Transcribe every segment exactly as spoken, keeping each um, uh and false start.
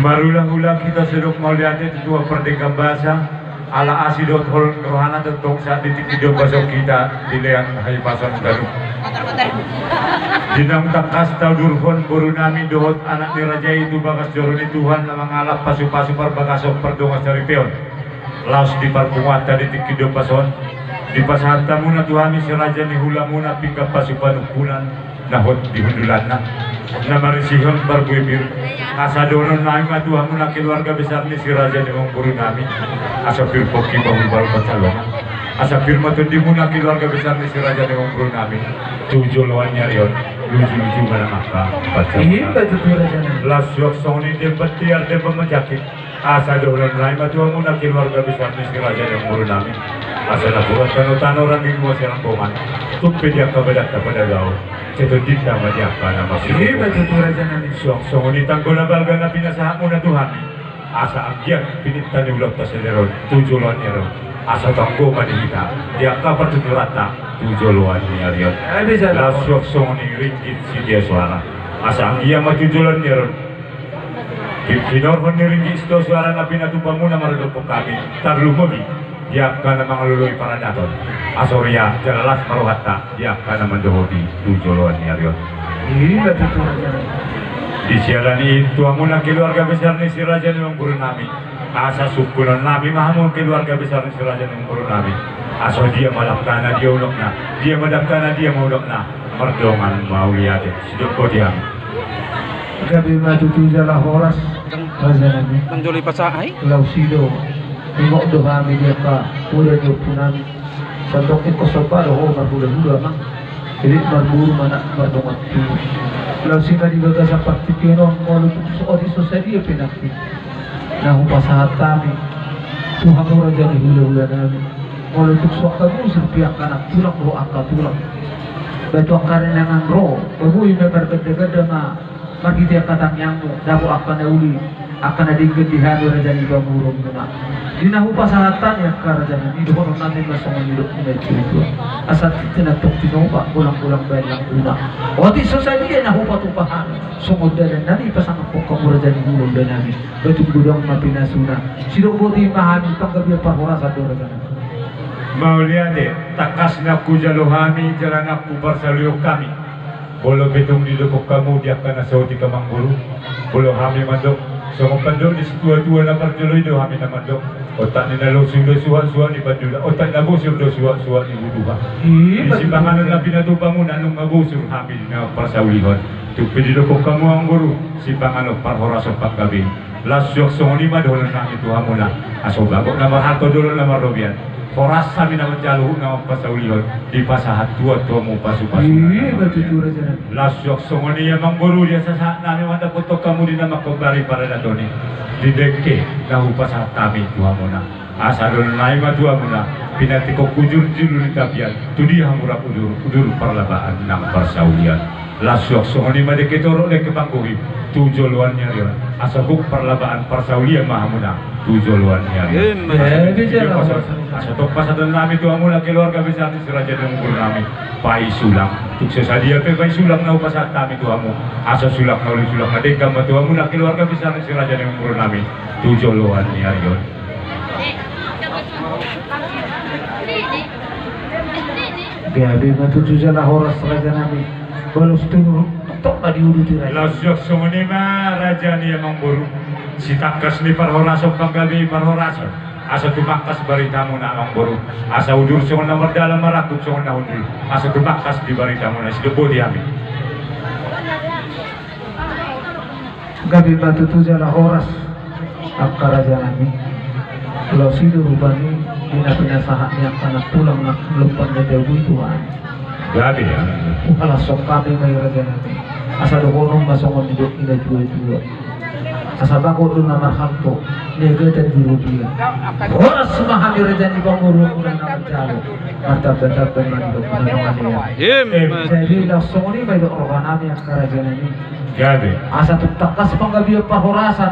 Marhulahula hita sai dok mauliate tu Tuhan pardenggan basa, ala asi dohot holong ni rohana tongtong sahat di tingki on bahen hita dilean hahipason ganup. Di naung tangkas taudurhon boru nami dohot anak ni raja i tu bagas joro ni Tuhan na mangalap pasupasu parbagason pardongan saripeon. Laos di parpunguanta di tingki on bahen, dipasahat hamuna tu hami si raja ni hulamuna pinggan pasu panungkunan na hot di hundulanna, na marisihon parbue pir. Asa dohonon nami ma tu hamuna keluarga besar ni si raja ni amangboru nami, asa pir pongki bahulbahul pansalongan. Asa pir ma tondimuna keluarga besar ni si raja ni amangboru nami tu joloan ni ari on, lujuluju ma nang angka pansalongan. Laos suang songon i demban tiar demban manjangkit. Asa dohonon nami ma tu hamuna keluarga besar ni si raja ni amangboru nami, asa napuran tanotano, rangging, uas, rombongan, tung pe di angka badanta padagaon, sai tondinta ma di angka na marsihohot. Suang songon i tanggo na balga na pinasahatmuna tu hami, asa anggiat pininta ni ulaonta sadari on tu joloan ni ari on, asa tonggo ma di hita di angka partuturanta tu joloan ni ari on. Laos suang songon i ringgit sitio soara, asa anggiat ma tu joloan ni ari on Pi-, pinorhon ni ringgit sitio soara na pinatupamuna maradophon hami, tarlumobi di angka na mangalului paradaton. Asa huria jala las ma rohanta di angka na mandohoti tu joloan ni ari on. Di siala ni i tu hamuna keluarga besar ni si raja ni amangboru nami, asa sungkunon nami ma hamu keluarga besar ni si raja ni amangboru nami. Asa dia ma langkana, dia unokna, dia ma dangkana, dia ma unokna, mardongan mauliate. Sidok boti hami. Gabe ma tutu jala horas, raja nami. Manjoli pasahat i. Laos i do ingkon do hami di angka poda ni ompu nami. Sandok ingkon somba do ho marhulahula, amang. Jadi marboru ma na mardongan tubu. Laos i ma di bagasan partingkian on, molo tung so, odi so sadia pe nangkin na hupasahat hami tu hamu raja ni hulahula nami, molo tung so angka bosur pe, angka na tulang dohot angka tulang, ba tu angka na inganan ro, ba boi ma margandaganda ma marhite angka tangiangmu, dapot angka na uli, angka na denggan di hami raja ni pamoruonmuna. Di na hupasahat hami angka raja nami, dohonon nami ma songon nidok ni natuatua. Asa tintin antong tinopa, golanggolang bahen langguna. Otik so sadia na hupatupa hami songon dalan nami pasangaphon hamu raja ni hulahula nami. Ba tung godang ma pinasuna. Sidok boti ma hami, panggabean parhorasan do raja nami. Mauliate, tangkas na hujalo hami jala na huparsaulihon hami. Molo pe tung didok hamu di angka na saotik, amangboru, molo hami mandok, songon pandok ni situatua na parjolo i do hami na mandok: Otak ni na losung do suhatsuhat ni pandula, otak na bosur do suhatsuhat ni butuha. Di sipanganon na pinatupamuna nunga bosur hami na parsaulihon. Tung pe didok hamu, amangboru, sipanganon parhorason panggabean. Laos suang songon i ma dohonon nami tu hamuna. Asa umbagot na marhalto, dolok na marrobean, horas hami na manjalo, huhut na mampasaulihon, dipasahat Tuhan tu hamu pasupasu. Laos suang songon i, amangboru, di asa sahat nami mandapothon hamu di na mangkombari paradaton i, di dengke na hupasahat hami tu hamuna. Asa dohonon nami ma tu hamuna: Pinantikhon hujur julu ni tapian, tu dia hamu rap udur, udur parlabaan nang parsaulian. Laos suang songon i ma dengke torop, dengke panggohi tu joloan ni ari on, asa gok parlabaan parsaulian ma hamuna tu joloan ni ari on. Asa tong pasahaton nami tu hamuna keluarga besar ni si raja ni amangboru nami, paisulang. Tung so sadia pe paisulang na hupasahat hami tu hamu, asa sulang na uli, sulang na denggan ma tu hamuna keluarga besar ni si raja ni amangboru nami tu joloan ni ari on. Gabe ma tutu jala horas, raja nami. Balos tunu tok ma diuduti, raja. Laos suang songon i ma, raja ni amangboru, sitangkas ni parhorason panggabean parhorason, asa tumangkas baritamuna, amangboru. Asa udur songon na mardalan, marangkup songon na hundul, asa tumangkas di baritamuna. Sidok boti hami. Gabe ma tutu jala horas, angka raja nami. Laos i do rupani di na pinasahat ni angka na tulang na lompan na jabu i, Tuhan. Gabe, ya. Huhalashon hami ma i, raja nami, asa dohonon ma songon nidok ni natuatua: Asa bagot do na marhalto, niagatan di rupia. Horas ma hami raja ni pamoruonmuna na manjalo, martambatamba ma nidokmuna na mangalean. Jadi laos songon i ma didok roha nami, angka raja nami. Gabe. Asa tung tangkas panggabean parhorasan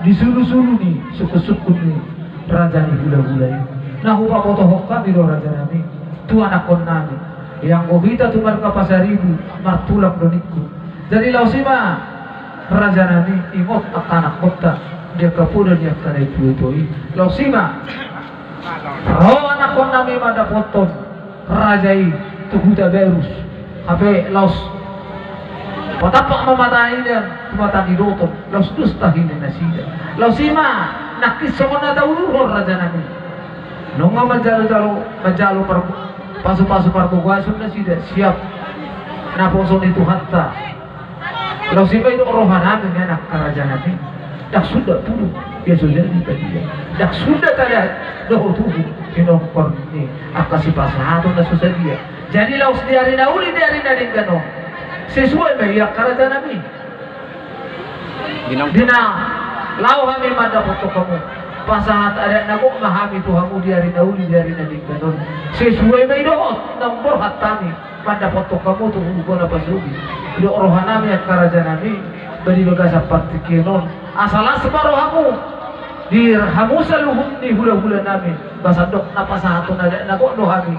di sulusulu ni sungkunsungkun ni raja ni hulahula i, na hupabotohon hami do, raja nami, tu anakkon nami. Ianggo hita tu marga Pasaribu, martulang do ningku. Jadi laos i ma Raja nami, ingot angka anakkonta di angka poda ni angka na tuatua i. Laos i ma ro anakkon nami mandapothon raja i tu Hutabarat. Hape laos patampak ma mata i nian tu mata ni doton, laos dos tahi ni nasida. Laos i ma nangkin songon na taulurhon raja nami. Nunga manjalo-jalo, manjalo par-, pasu-pasu parbogason nasida, siap naposo ni Tuhanta. Laos i ma didok roha nami, angka raja nami. Ndang suda tubu ia so jadi tadia. Ndang suda tada dohot tubu inongkon ni angka sipasahaton na so sadia. Jadi laos di ari na uli, di ari na denggan on, sesuai ma i angka raja nami. Di na laho hami mandapothon hamu, pasahat adat na gok ma hami tu hamu di ari na uli, di ari na denggan on. Sesuai ma i dohot naung borhat hami mandapothon hamu tu huluhona pasobi. Didok roha nami angka raja nami, ba di bagasan partingkian on, asa las ma rohamu di hamu saluhut ni hulahula nami. Ba sandok na pasahathon adat na gok do hami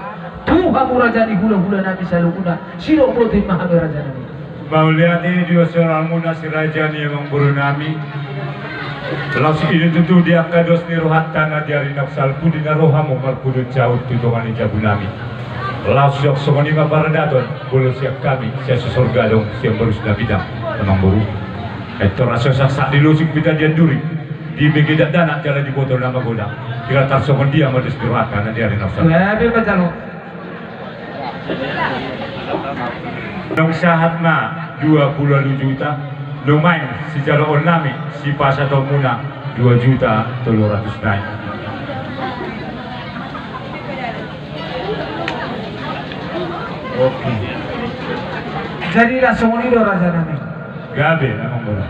tu hamu raja ni hulahula nami saluhutna. Sidok boti ma hami raja nami. Mauliate di pasahatonmuna si raja ni amangboru nami. Laos i do tutu di angka dos ni rohanta na di ari na salpu di na ro hamu marpudun saut tu tonga ni jabu nami. Laos songon i ma paradaton, molo sian hami, sian Sisorgadong, sian Barus Nabidang, amangboru. Etor aso saksak di losing pita di anduri, dibege dakdanak jala diboto na magodang. Kira tarsongon dia ma dos ni rohanta na di ari na salpu. Gabe ma jalo. Naung sahat ma dua pulu ualu juta, nuaeng sijaloon nami sipasahatonmuna dua juta tolu ratus nai. Oke. Jadi laos songon i do raja nami. Gabe, amangboru.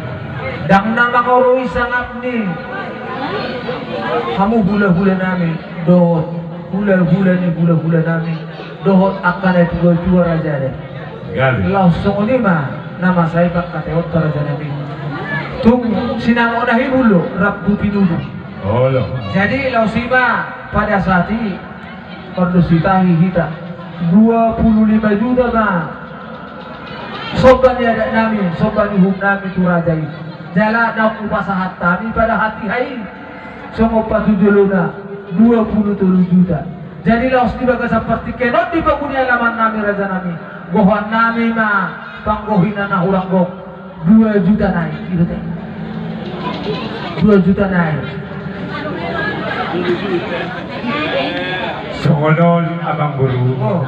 Ndang na mangoroi sangap ni hamu hulahula nami dohot hulahula ni hulahula nami dohot angka na tuatua raja de. Gabe. Laos songon i ma na masa i pangkataionta raja nami. Tung sinamot na hibul do rambu pinudu. Olo. Jadi laos i ma pada saat i, pardosi tahi hita, dua pulu lima juta ma somba ni adat nami, somba ni uhum nami tu raja i. Jala naung hupasahat hami pada hatiha i songon patujolona dua pulu tolu juta. Jadi laos di bagasan partingkian on di pagu ni alaman nami raja nami, gohan nami ma panggohi na hurang gok. Dua juta nai, i do te. Dua juta nai. Songon on, amangboru. Oh.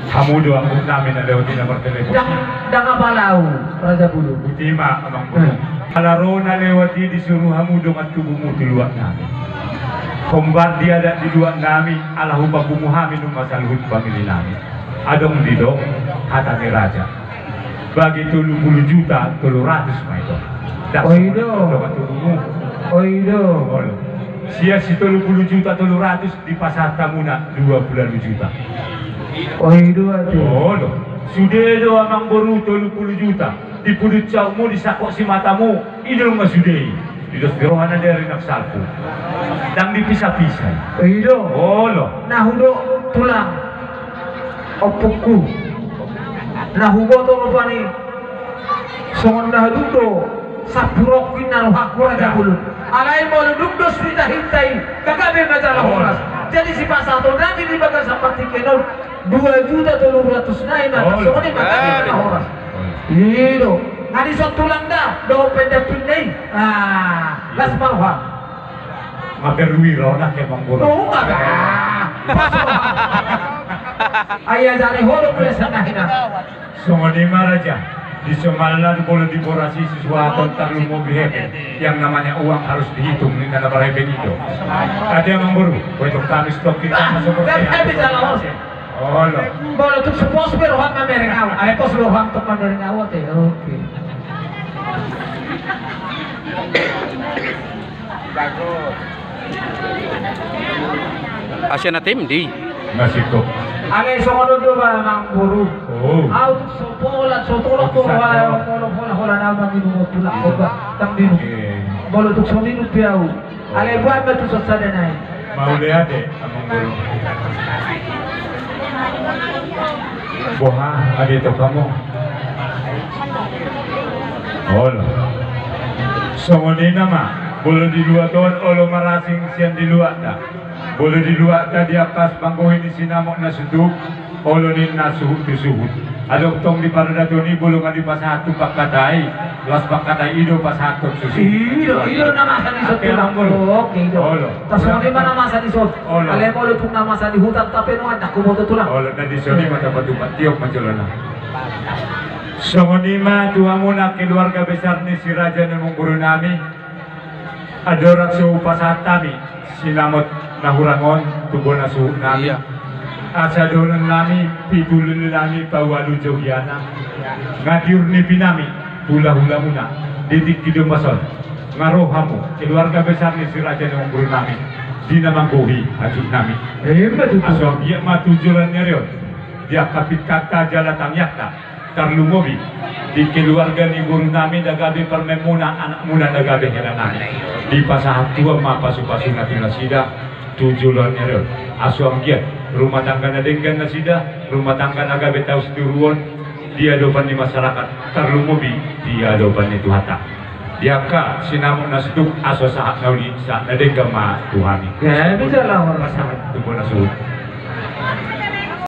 Hamu do angkup nami na lewat i na martelepon. Ndang, ndang apala au, raja bolon. Botima, amangboru. Hmm. Ala ro na lewat i disuru hamu dongan tubumu tu luat nami. Hombar di adat di luat nami, ala hupapungu hami nunga saluhut pamili nami. Adong didok hata ni raja. Bagi tolu pulu juta tolu ratus ma i do. Oi do. Dongan tubumu. Oi do. Olo. Sian si tolu pulu juta tolu ratus dipasahat hamuna dua pulu ualu juta. Oi do ate. Olo. Sude do amangboru tolu pulu juta. Di pudun sautmu, di sangkok simatamu, i do nunga sude i. Di dos ni roha na di ari na salpu. Ndang dipisapisai. Oi do. Olo. Na hudok tulang. Ompungku. Na huboto rupani. Songon na dung do sampurongku inna rohangku raja bolon. Alai molo dung dos nitahinta i, gabe ma jala horas. Jadi sipasahaton nami di bagasan partingkian on dua juta tolu ratus nai ma. Songon i ma gabe ma horas. I do. Nga dison tulang da dohot pendampingna i. Ah, las ma roha. Nga perwira on ate, amangboru. Oh, nga. Ai ajari ho do pule sana hina. Songon i ma raja, di somalna molo di boras i sisuaton tarlumobi hepeng, yang namanya uang harus dihitung, ninna na marhepeng i do. Ate amangboru, boha tung hami stok kita. Ah, masuk ke tapi salah os. Olo. Molo tung so pos be roham mamereng au, ale pos roham tung mamereng au ate. Oke. Asian A T M di. Masih kok. Alai songon on do ba amangboru. Oh. Au tung so pola, so tolong ko hola, hola, hola na manginum, tulak ko ba. Ndang diinum. Oke. Molo tung so minum pe au. Alai buat ma tu sosada nai. Mauliate, amangboru. Boha, ade to kamu. Olo. Songon i nama, molo di luat on olo marasing sian di luatta. Molo di luatta di angka manggohi ni sinamot na sutuk, olo ninna suhut tu suhut. Adong tong di paradaton i molo nga dipasahat tu pangkata i, laos pangkata i do pasahathon suhut. I do, i do na masa di suhut. Oke, Tulang. Oke, i do. Olo. Tarsongon i ma na masa di suhut. Olo. Alai molo tung na masa di huta, tape nuan, tak kuboto, Tulang. Olo, na di son i ma tapatupat, tiop ma jolona. Songon i ma tu hamuna keluarga besar ni si Raja Namonggoro nami, andorang so hupasahat hami sinamot na hurang on tu bona suhut nami. Iya. Asa dohonon nami, pitu lili nami paualu jogiana. Nga tiur nipi nami, hulahulamuna, di tingki domba son. Nga ro hamu, keluarga besar ni si Raja Namonggoro nami, di na manggohi hajut nami. Emma tutu. Asa anggiat ma tu joloan ni ari on, di angka pingkanta jala tangiangta, tarlumobi di keluarga ni boru nami na gabe parumaenmuna, anakmuna na gabe hela nami. Dipasahat Tuhan ma pasupasuna tu nasida tu joloan ni ari on. Asa anggiat rumah tangga na denggan nasida, rumah tangga na gabe taus tiruon di adopan ni masyarakat, tarlumobi di adopan ni Tuhanta. Di angka sinamot na sutuk, asa sahat na uli, sahat na denggan ma tu hami. Gabe jala horas. Pasahat tu bona suhut.